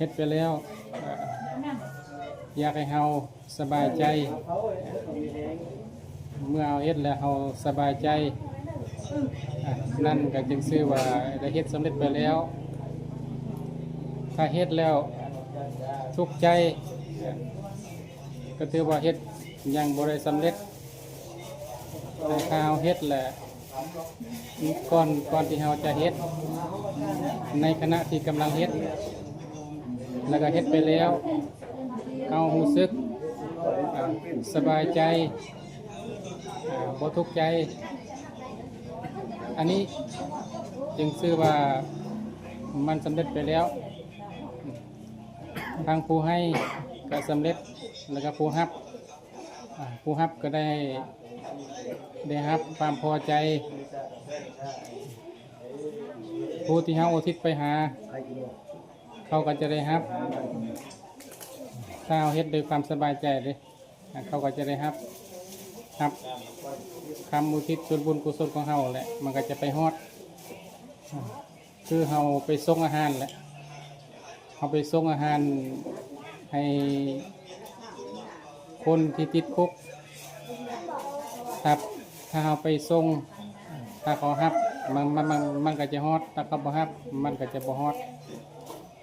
ເຮັດໄປແລ້ວ ຢາກໃຫ້ເຮົາສະບາຍໃຈ. ເມື່ອເຮົາເຮັດແລ້ວເຮົາສະບາຍໃຈ ນັ້ນກໍຈຶ່ງຊື່ວ່າໄດ້ເຮັດສຳເລັດໄປແລ້ວ. ຖ້າເຮັດແລ້ວທຸກໃຈ ກໍຖືວ່າເຮັດຍັງບໍ່ໄດ້ສຳເລັດ. ແຕ່ຖ້າເຮົາເຮັດແລ້ວ ກ່ອນ ກ່ອນທີ່ເຮົາຈະເຮັດ ໃນຂະນະທີ່ກຳລັງເຮັດ ແລ້ວກໍເຮັດໄປແລ້ວ ເຮົາຮູ້ສຶກ ອາ ສະບາຍໃຈ ອາ ບໍ່ທຸກໃຈ ອັນນີ້ຈຶ່ງຊື່ວ່າມັນສຳເລັດໄປແລ້ວ. ທາງຜູ້ໃຫ້ກໍສຳເລັດ ແລ້ວກໍຜູ້ຮັບ ອາ ຜູ້ຮັບກໍໄດ້ ໄດ້ຮັບຄວາມພໍໃຈ. ຜູ້ທີ່ເຮົາອຸທິດໄປຫາ ເຂົາກໍຈະໄດ້ຮັບ. ຖ້າເຮົາເຮັດດ້ວຍຄວາມສະບາຍໃຈເດ້ ອາ ເຂົາກໍຈະໄດ້ຮັບ ຮັບຄຳອຸທິດສ່ວນບຸນກຸສົນຂອງເຮົາແຫຼະ ມັນກໍຈະໄປຮອດ. ຄືເຮົາໄປສົ່ງອາຫານແຫຼະ ເຮົາໄປສົ່ງອາຫານໃຫ້ຄົນທີ່ຕິດຄຸກ. ຖ້າ ຖ້າເຮົາໄປສົ່ງ ຖ້າເຂົາຮັບ ມັນ ມັນ ມັນ ມັນກໍຈະຮອດ, ຖ້າເຂົາບໍ່ຮັບ ມັນກໍຈະບໍ່ຮອດ.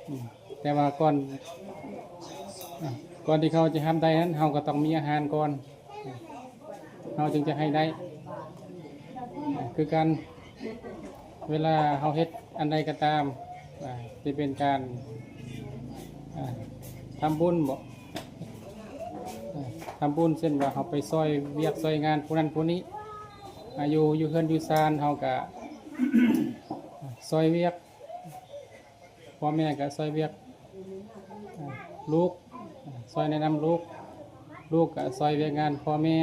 ອາ ແຕ່ວ່າກ່ອນ ອາ ກ່ອນທີ່ເຂົາຈະຮັບໄດ້ນັ້ນ ເຮົາກໍຕ້ອງມີອາຫານກ່ອນ. ເຮົາຈຶ່ງຈະໃຫ້ໄດ້ ຄືກັນ ເວລາເຮົາເຮັດອັນໃດກໍຕາມ ອາ ຈະເປັນການ ອາ ທຳບຸນບໍ ອາ ທຳບຸນ ເຊັ່ນວ່າເຮົາໄປຊ່ອຍວຽກຊ່ອຍງານຜູ້ນັ້ນຜູ້ນີ້ ອາ ຢູ່ ຢູ່ເຮືອນຢູ່ຊານ ເຮົາກະຊ່ອຍວຽກ ພໍ່ແມ່ກໍຊ່ອຍວຽກ ອາ ລູກ ອາ ຊ່ອຍແນະນຳລູກ ລູກກໍຊ່ອຍວຽກງານພໍ່ແມ່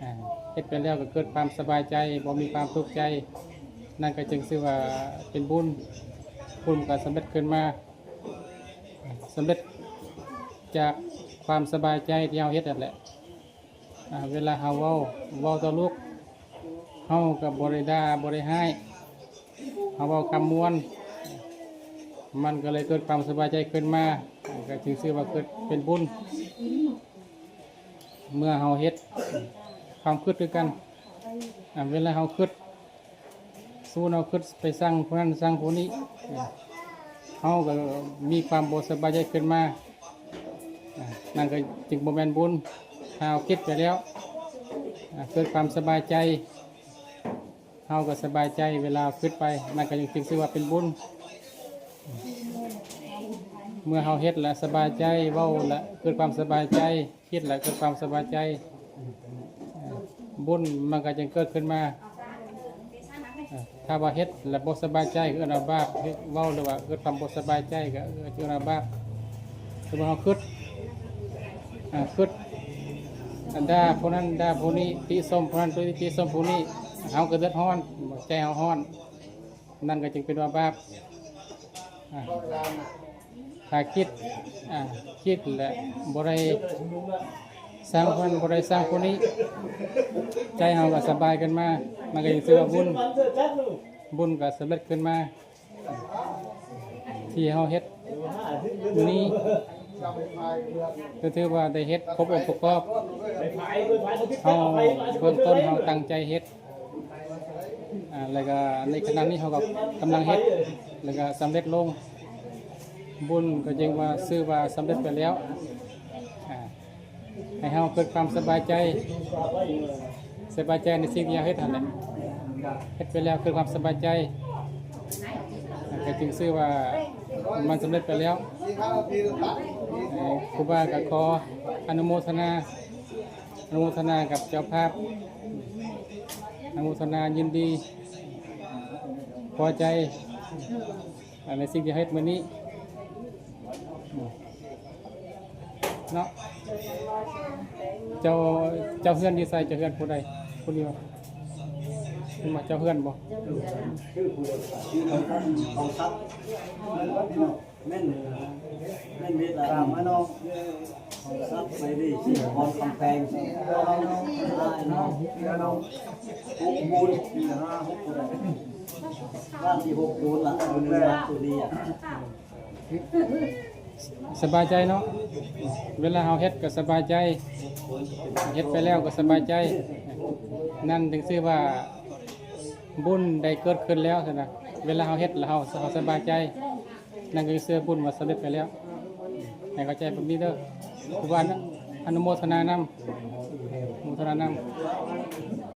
ອາ ເຮັດໄປແລ້ວກໍເກີດຄວາມສະບາຍໃຈ ບໍ່ມີຄວາມທຸກໃຈ ນັ້ນກໍຈຶ່ງຊື່ວ່າເປັນບຸນ ບຸນກໍສຳເລັດຂຶ້ນມາ ສຳເລັດຈາກຄວາມສະບາຍໃຈທີ່ເຮົາເຮັດນັ້ນແຫຼະ. ອາ ເວລາເຮົາເວົ້າ ເວົ້າຕໍ່ລູກ ເຮົາກໍບໍ່ໄດ້ດ່າ ບໍ່ໄດ້ຮ້າຍ ເຮົາເວົ້າຄຳມ່ວນ ມັນກໍເລີຍເກີດຄວາມສະບາຍໃຈຂຶ້ນມາ ກໍຖືຊື່ວ່າເກີດເປັນບຸນ. ເມື່ອເຮົາເຮັດ ຄວາມຄິດຄືກັນ ອາ ເວລາເຮົາຄິດ ສົມມຸດເຮົາຄິດໄປສັ່ງຜູ້ນັ້ນສັ່ງຜູ້ນີ້ ເຮົາກໍມີຄວາມບໍ່ສະບາຍໃຈຂຶ້ນມາ ນັ້ນກໍຈຶ່ງບໍ່ແມ່ນບຸນ. ຖ້າເຮົາຄິດໄປແລ້ວ ເກີດຄວາມສະບາຍໃຈ ເຮົາກໍສະບາຍໃຈ ເວລາເຮົາຄິດໄປ ນັ້ນກໍຈຶ່ງຖືວ່າເປັນບຸນ. ເມື່ອເຮົາເຮັດແລ້ວສະບາຍໃຈ ເວົ້າແລ້ວເກີດຄວາມສະບາຍໃຈ ຄິດແລ້ວເກີດຄວາມສະບາຍໃຈ ບຸນມັນກໍຈຶ່ງເກີດຂຶ້ນມາ. ຖ້າວ່າເຮັດແລ້ວບໍ່ສະບາຍໃຈ ເອີ້ນວ່າບາບ ເວົ້າແລ້ວວ່າເກີດຄວາມບໍ່ສະບາຍໃຈ ກໍເອີ້ນວ່າບາບ. ສົມມຸດເຮົາຄິດ ອາ ຄິດດ່າຜູ້ນັ້ນດ່າຜູ້ນີ້ ຕິຊົມຜູ້ນັ້ນຕິຊົມຜູ້ນີ້ ເຮົາກໍເດືອດຮ້ອນ ໃຈເຮົາຮ້ອນ ນັ້ນກໍຈຶ່ງເປັນວ່າບາບ. ອາ ຖ້າຄິດ ອາ ຄິດແລ້ວບໍ່ໄດ້ຊັງຄົນ ບໍ່ໄດ້ຊັງຄົນນີ້ ໃຈເຮົາກໍສະບາຍຂຶ້ນມາ ມັນກໍຍັງຊື່ວ່າບຸນ ບຸນກໍສຳເລັດຂຶ້ນມາ. ທີ່ເຮົາເຮັດມື້ນີ້ ກໍຖືວ່າໄດ້ເຮັດຄົບອົງປະກອບ ເຮົາເບື້ອງຕົ້ນເຮົາຕັ້ງໃຈເຮັດ ອາ ແລ້ວກໍໃນຂະນະນີ້ເຮົາກໍກຳລັງເຮັດ ແລ້ວກໍສຳເລັດລົງ ບຸນກໍຈຶ່ງວ່າຊື່ວ່າສຳເລັດໄປແລ້ວ ອາ ໃຫ້ເຮົາເກີດຄວາມສະບາຍໃຈ ສະບາຍໃຈໃນສິ່ງທີ່ເຮົາເຮັດຫັ້ນແຫຼະ ເຮັດໄປແລ້ວເກີດຄວາມສະບາຍໃຈ ກໍຈຶ່ງຊື່ວ່າມັນສຳເລັດໄປແລ້ວ. ເອີ ຄູບາກໍຂໍອະນຸໂມທະນາ ອະນຸໂມທະນາກັບເຈົ້າພາບ ອະນຸໂມທະນາຍິນດີ ພໍໃຈ ໃນສິ່ງທີ່ເຮັດມື້ນີ້ເນາະ. ເຈົ້າ ເຈົ້າເຮືອນຢູ່ໃສ? ເຈົ້າເຮືອນຜູ້ໃດ? ຜູ້ນີ້ບໍ່? ແມ່ນບໍ່? ເຈົ້າເຮືອນບໍ່? ຊື່ຜູ້ໃດ? ຊື່ເຂົາ ເຂົາສັກ ແມ່ນ ແມ່ນເວລາມາເນາະ ສັກໄປເລີຍ ຊິຮອດກຳແພງ ຫົກມູນ ຫ້າຫົກ ບ້ານທີ່ຫົກມູນລະ ຢູ່ໃນວັດຕົວນີ້ອະ. ສະບາຍໃຈເນາະ ເວລາເຮົາເຮັດກໍສະບາຍໃຈ ເຮັດໄປແລ້ວກໍສະບາຍໃຈ ນັ້ນຈຶ່ງຊື່ວ່າບຸນໄດ້ເກີດຂຶ້ນແລ້ວຊັ້ນນະ ເວລາເຮົາເຮັດແລ້ວເຮົາ ເຮົາສະບາຍໃຈ ນັ້ນກໍຄືວ່າບຸນວ່າສຳເລັດໄປແລ້ວ ໃຫ້ເຂົ້າໃຈແບບນີ້ເດີ ຄືວ່າອະນຸໂມທະນານຳ ໂມທະນານຳ.